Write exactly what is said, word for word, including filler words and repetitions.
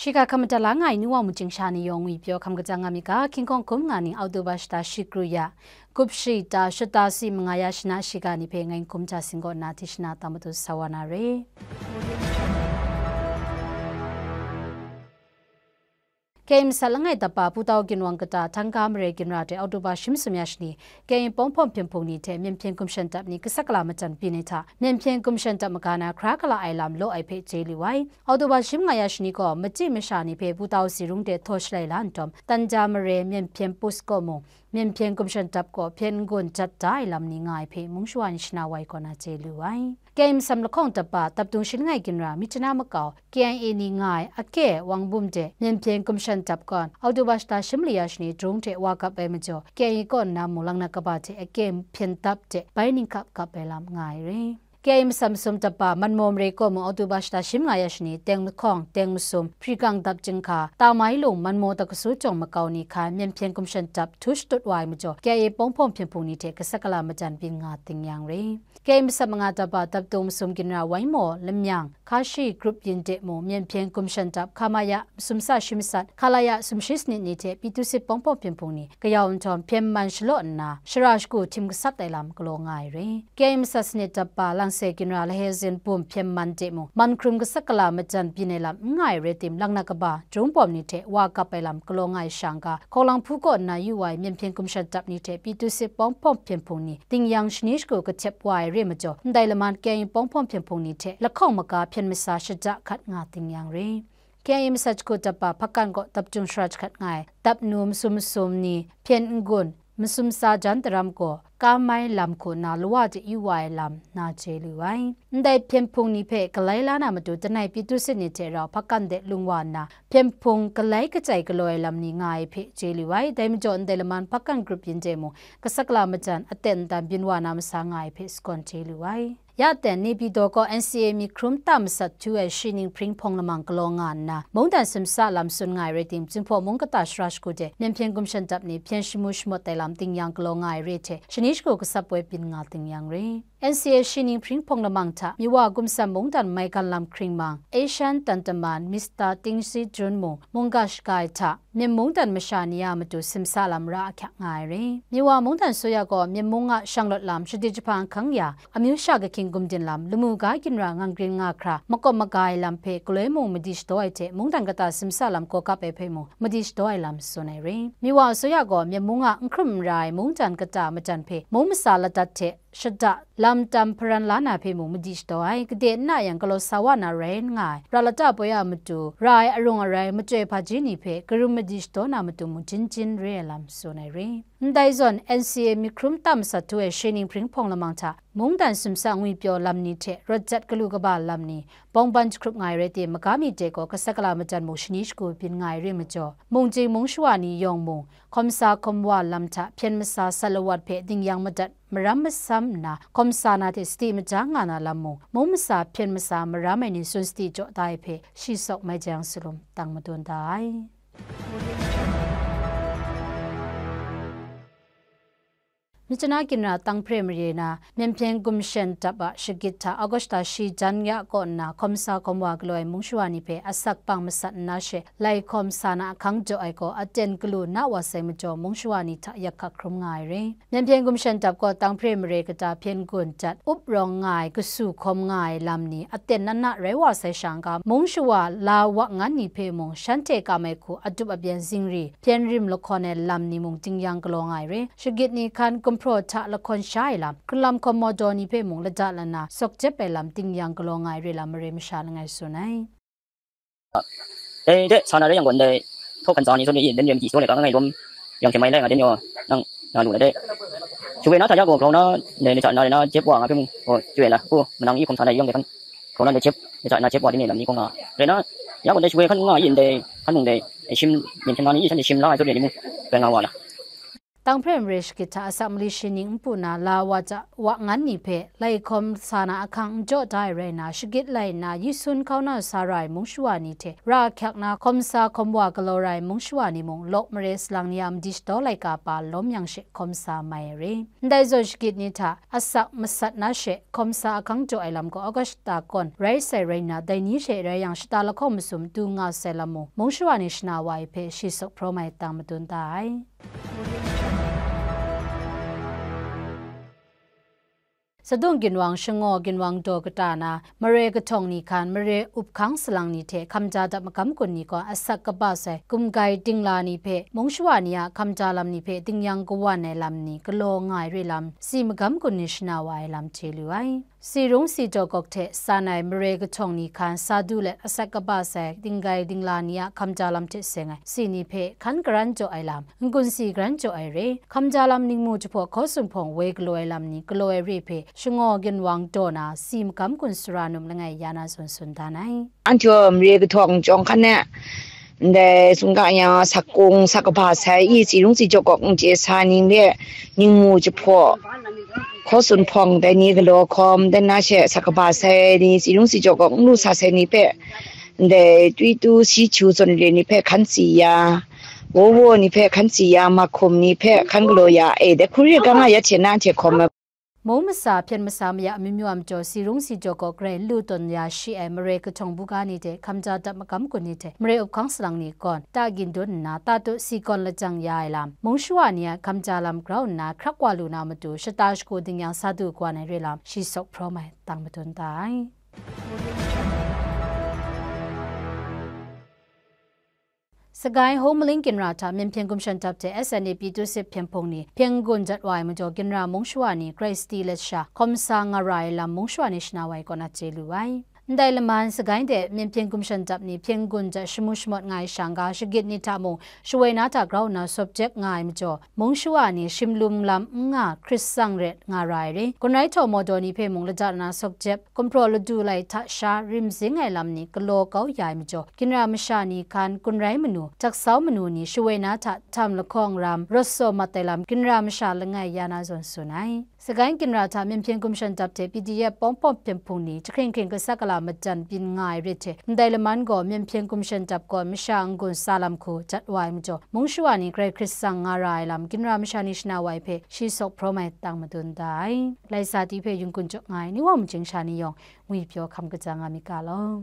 Shiga hkam madat la nga ai ni wa mungchying sha ni yawng ngwi pyaw hkam kajang nga mi ga, hkying hkawng hkum nga ning Oktoba shata shi kru ya, gup shi ta shata si manga ya shana shiga ni hpe ngai n hkum hta singgaw nna tishana tang matu sa wa na re. K I masat langai dapa Putau ginwang kata Htangka mare ginra hte Oktoba shi masum ya shani, K I pawng hpawm hpyen hpung ni hte Myen Hpyen Gumshan Dap ni kasak kala majan byin ai hta, Myen Hpyen Gumshan Dap maga na hkra kala ai lam law ai hpe chye lu ai. Oktoba shi manga ya shani gaw, machyi masha ni hpe Putau si rung de htaw shalai la nhtawm, Tanja mare Myen Hpyen Post kaw mung, Myen Hpyen Gumshan Dap kaw hpyen n-gun jat da ai lam ni nga ai hpe mung shawa ni shana wa ai kaw na chye lu ai. K I masam lahkawng dapa Dapdung shi langai ginra Myitkyina makau K I A ni nga ai ake Wang Bum de Myen Hpyen Gumshan Dap kaw Oktoba shata shi mali ya shani drone hte wa kap ai majaw, K I A kaw nna mung langnat kaba hte ake hpyen dap de bai ning kap kap ai lam nga ai re. K I A masam masum dapa Manmaw mare kaw mung Oktoba shata shi manga ya shani, teng lahkawng, teng masum, hpri gang dap chyinghka, Tamai Lung, Manmaw Dakasu Jawng makau ni hkan Myen Hpyen Gumshan Dap htu shatut wa ai majaw, K I A pawng hpawm hpyen hpung ni hte kasak kala majan byin nga ting yang re. K I A masat manga dapa Dapdung masum ginra Waimaw, Lamyang, Kashi grup yin de mung, Myen Hpyen Gumshan Dap Khamaya masum sa shi masat, Khalaya sumshi sanit ni hte Pyitusit pawng hpawm hpyen hpung ni kayau nhtawm hpyen man shalaw nna, shara shagu htim gasat ai lam galaw nga ai re. K I A masat sanit dapa Langse ginra Lahezin Bum hpyen man de mung, man hkrum kasak kala majan byin ai lam n nga ai rai tim, langnat kaba, drone bawm ni hte wa kap ai lam galaw nga ai sha n-ga, Hkawng Lang Hpu kaw nna yu wa ai Myen Hpyen Gumshan Dap ni hte Pyitusit pawng hpawm hpyen hpung ni, ting yang shani shagu kahtep wa ai re majaw, ndai laman K I A pawng hpawm hpyen hpung ni hte lahkawng maga hpyen masa shada hkat nga ting yang re. K I A masat jahku dapa Hpakan kaw Dapjung shara jahkat nga ai Dapnu masum masum ni hpyen n-gun, masum sa jan daram gaw Kamai lam hku nna lawa de yu wa ai lam na chye lu ai. Ndai hpyen hpung ni hpe galai la na matu, lanai Pyitusit ni hte rau Hpakan de lung wa nna, hpyen hpung galai kachyai galaw ai lam ni nga ai hpe chye lu ai. Dai majaw, ndai laman Hpakan grup yin de mung, kasak kala majan aten ntan byin wa na masa nga ai hpe sagawn chye lu ai. Ya ten, Naypyidaw kaw N C A myi hkrum ta masat htu ai shi ning hpring hpawng lamang galaw nga nna, mungdan simsa lam tsun nga ai rai tim, Jinghpaw mung kata shara shagu de Myen Hpyen Gumshan Dap ni hpyen shamu shamawt ai lam ting yang galaw nga ai re hte, shani shagu gasap woi byin nga ting yang re. N C A shi ning hpring hpawng lamang hta, Miwa Gumsam mungdan maigan lam hkring mang, Asian Tantaman, Mister Tingsi Jun mung, mungga shaga ai hta, Myen mungdan masha ni a matu simsa lam ra ahkyak nga ai re. Miwa mungdan suya gaw Myen mung a shanglawt lam, shadit jahpang hkang ya, amyu sha kahkying gumdin lam, lamu ga ginra ngang grin nga hkra, makawp maga ai lam hpe galoi mung madi shadaw ai hte, mungdan kata simsa lam gaw kap ai hpe mung madi shadaw ai lam tsun ai re. Miwa suya gaw Myen mung a n hkrum n ra ai mungdan kata majan hpe mung masa ladat hte shada lam tam hparan la na hpe mung madi shadaw ai, gade n na yang galaw sa wa na rai nga ai, ra lata poi a matu ra ai arung arai, machyoi hpaji ni hpe karum madi shadaw na matu mung jin jin re ai lam tsun ai re. Ndai zawn, N C A myi hkrum ta masat htu ai shi ning hpring hpawng lamang hta, mungdan simsa ngwi pyaw lam ni hte rawt jat galu kaba lam ni, bawng ban jahkrup nga ai rai tim, maga mi de gaw kasak kala majan mung shani shagu byin nga ai re majaw, mung jing mung shawa ni yawng mung, hkawmsa hkawm wa lam hta hpyen masa sat lawat hpe ding yang madat maram masam nna, hkawmsa na hte sadi maja nga na lam mung, mung masa hpyen masa maram ai ni tsun sadi jaw da ai hpe shi sawk mai jang salum tang madun da ai. Myitkyina ginra Tanghpre mare na Myen Hpyen Gumshan Dap a shagit hta August shi jan ya kaw nna, hkawmsa hkawm wa galaw ai mung shawa ni hpe asak pang masat nna she, lai hkawm sa na ahkang jaw ai gaw aten galu na wa sai majaw, mung shawa ni hta yak hkak hkrum nga ai re. Myen Hpyen Gumshan Dap gaw Tanghpre mare kata hpyen gun dat up rawng nga ai, kasu hkawm nga ai lam ni aten na na rai wa sai sha n-ga, mung shawa la wa ngan ni hpe mung, shanhte kam ai hku adup abyen zingri, hpyen rim lahkawn ai lam ni mung ding yang galaw nga ai re. Shagit ni hkan gumhpraw hta lahkawn sha ai lam, hkrunlam hkawm mawdaw ni hpe mung lada lana sawk jep ai lam ding yang galaw nga ai re lam mare masha langai tsun ai. Dai hte sa na rai yang gaw, ndai hkau hkan tsa ni zawn e, dan re madi shaw laika nga ngai lawm yang hte mai lai nga, dan yaw nang na lu na dai. Shuwe na hta ya gaw, grau na, ndai ni hta na rai na, jep wa nga hpe mung gaw, shuwe na, u, manang i hkum sa na yawng dai hkan, grau na ndai jep, ni hta na jep wa ding e lam ni gaw nga. Rai na, ya gaw ndai shuwe hkan nga i ndai, hkan mung dai, shim, myen hten nga ni i shanhte shim la ai zawn e ni mung, rai nga wa na. Tang hpe mare shagit hta asak mali shi ning npu na la wa ja wa ngan ni hpe lai hkawm sa na ahkang n jaw da ai rai nna, shagit lai nna yi sun hkau na sa ra ai mung shawa ni hte ra ahkyak na hkawm sa hkawm wa galaw ra ai mung shawa ni mung, lawk mare salang ni a madi shadaw laika pa lawm yang she hkawm sa mai ai re. Ndai zawn shagit ni hta asak masat na she hkawm sa ahkang jaw ai lam gaw August shata kawn rai sai rai nna, dai ni she rai yang shata lahkawng masum du nga sai lam mung, mung shawa ni shana wa ai hpe shi sawk hpraw mai tang madun da ai. Sadung ginwang shangaw ginwang daw kata na mare kahtawng ni hkan mare up hkang salang ni hte hkamja dap magam kun ni gaw asak kaba sai gumgai dingla ni hpe mung shawa ni a hkamja lam ni hpe dingyang kawan ai lam ni galaw nga ai re lam si magam kun ni shana wa ai lam chye lu ai. Si rung si jaw gawk hte san ai mare kahtawng ni hkan sa du let asak kaba sai dinggai dingla ni a hkamja lam hte seng ai si ni hpe hkan karan jaw ai lam, n-gun si karan jaw ai re, hkamja lam ningmu jahpaw hkaw sumhpawng woi galaw ai lam ni galaw ai re hpe shangaw ginwang daw na si magam kun sara num langai ya na zawn tsun dan ai. Anhte mare kahtawng chyawm hkan e, ndai sumga yang sakung sakaba sai i, si rung si jaw gawk n chye sa ni hpe ningmu jahpaw hkaw sumhpawng dai ni galaw hkawm, dan na she sakaba sai ni, si rung si jaw gawk n lu sa sai ni hpe, ndai twi tu si chu zawn re ni hpe hkan si ya, wo wo ni hpe hkan si ya, mahkum ni hpe hkan galaw ya, e, dai hkuri ga nga ya hte na anhte hkawm ai. Mung masa, hpyen masa maya amyu myu a majaw, si rung si jaw gaw grai n lu tawn ya shi ai mare kahtawng buga ni hte hkamja dap magam kun ni hte mare up hkang salang ni gawn ta gin dun nna, ta tu si gawn lajang ya ai lam, mung shawa ni a hkamja lam grau nna hkrak wa lu na matu, shata shagu dingyang sa du kawan ai re lam, shi sawk hpraw mai tang madun da ai. Sagai Hawng Maling Ginra hta Myen Hpyen Gumshan Dap hte S N A P tu sit hpyen hpung ni hpyen gun jat wa ai majaw, Ginra mung shawa ni grai sadi let sha hkawm sa nga ra ai lam mung shawa ni shana wa ai kaw na chye lu ai. Ndai laman Sagai de Myen Hpyen Gumshan Dap ni hpyen gun jat shamu shamawt nga ai shang ga, shagit ni hta mung shawoi na hta grau nna sawp jep nga ai majaw, mung shawa ni shimlum lam n nga hkrit tsang ret nga ra ai re. Gun rai htaw mawdaw ni hpe mung lada na sawk jep, gumhpraw ladu lai hta sha rimzing ai lam ni galaw kau ya ai majaw, Ginra masha ni hkan gun rai manu, htaksau manu ni shawoi na hta htam lahkawng ram rawt saw mat ai lam Ginra masha langai ya na zawn tsun ai. Sagai Ginra hta Myen Hpyen Gumshan Dap hte P D F pawng pawng hpyen hpung ni jahkring hkring kasa kala majan byin nga ai re hte, ndai laman gaw Myen Hpyen Gumshan Dap gaw masha n-gun sa lam hku jat wa ai majaw, mung shawa ni grai hkrit tsang nga ra ai lam Ginra masha ni shana wa ai hpe shi sawk hpraw mai tang madun da ai. Lai sa ti hpe yung kun jaw nga ai, ni wa machyin sha ni yawng ngwi pyaw hkam kaja nga myit ga law.